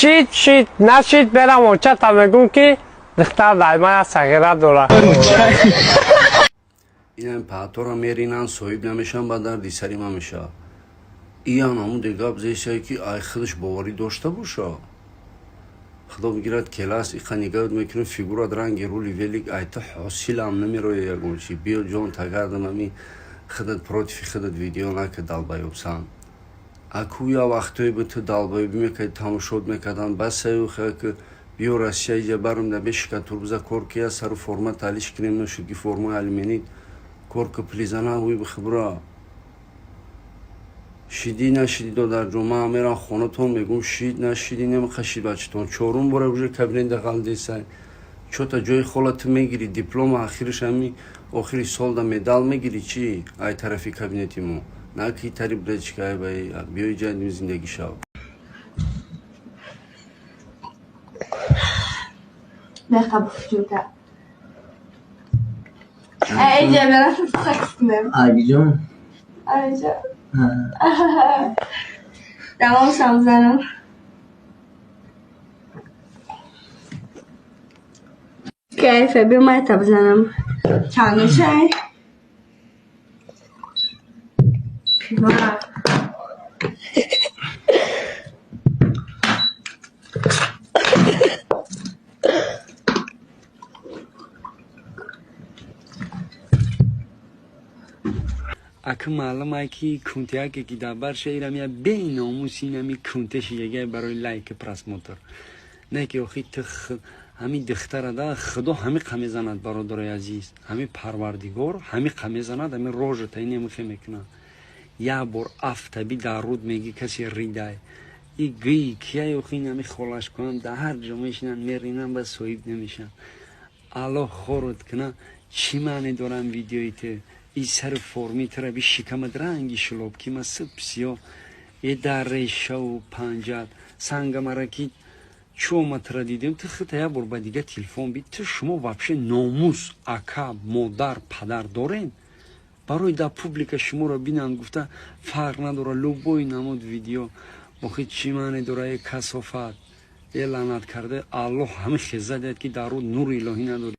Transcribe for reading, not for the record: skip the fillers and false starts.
Шид, шид, нашид, мерам очата мегум, ки духтар дар ман сағира дора. Инам паътора меринанд, соҳиб намешаванд, ба дарди сари ман мешавад. Иам ҳамун гап зесае, ки ай худаш боварӣ дошта боша. Худо бигирад, келас иқа нигаҳ мекунем, фигурат ранги рули велик, айта ҳосилам намероя ягон чи. Биё, ҷон тагардам, ами худат против худат видео нака, долбоёб сан. Аку я вақтое бу ту долбоёбӣ мекарди, тамошот мекарданд, басаю ки биё Россия, иҷа барм да бешика турбза кор кия, сару форма талиш кунем, нашуд ки формаи алюминӣ кор ки плизана ҳуй бихибра. Шидӣ, нашидӣ, додарҷон, ман мерам хонатон, мегум, шид, нашидӣ, намехашид бачатон. Чорум бора уже кабинет дағал десай. Чота ҷои хола ту мегирӣ, диплома ахириш ҳами охири сол да медал мегирӣ, чӣ ай тарафи кабинети мо на ки тари бречкай бай биёи ҷай зиндагӣ шав. Мехаб ҷута. Айҷа мерасим, секс кунем. Агиҷон. Айҷа. Тамом шам занам. Кайфе, биё майта бизанам. Чанд чай? Пива. Ака, маълумае, ки кунтияке ки дар бар шаирам я беномус, инами кунте шиягай барои лайк, просмотр, не ки охи ту ҳами духтара да худо ҳамиқа мезанад. Бародарои азиз, ҳами парвардигор ҳамиқа мезанад, ҳами рожата инемихе мекунад. Як бор афтаби дар руд меги касе ридай и гӯи кияй. Охи инами холаш кунам, дар ҳар ҷо мешинанд, меринанд, ба соҳиб намешаванд. Аллоҳ хорот куна, чӣ маъне дорам видеои ту? И сари форми тура би, шикамат ранги шилоб, ки ма сиб сиё е дар решаву панҷат сангамара, ки чӯ ма тура дидем, ту хита як бор ба дига телефон би. Ту шумо вообще номус, ака, модар, падар дорем? Барои дар публика шуморо бинанд гуфта, фарқ надора, любой намуд видео. Охи, чӣ маъне дора? Е касофат, е лаънат карда, Аллоҳ ҳами хеза диҳад, ки дар рӯ нури илоҳӣ надорӣ.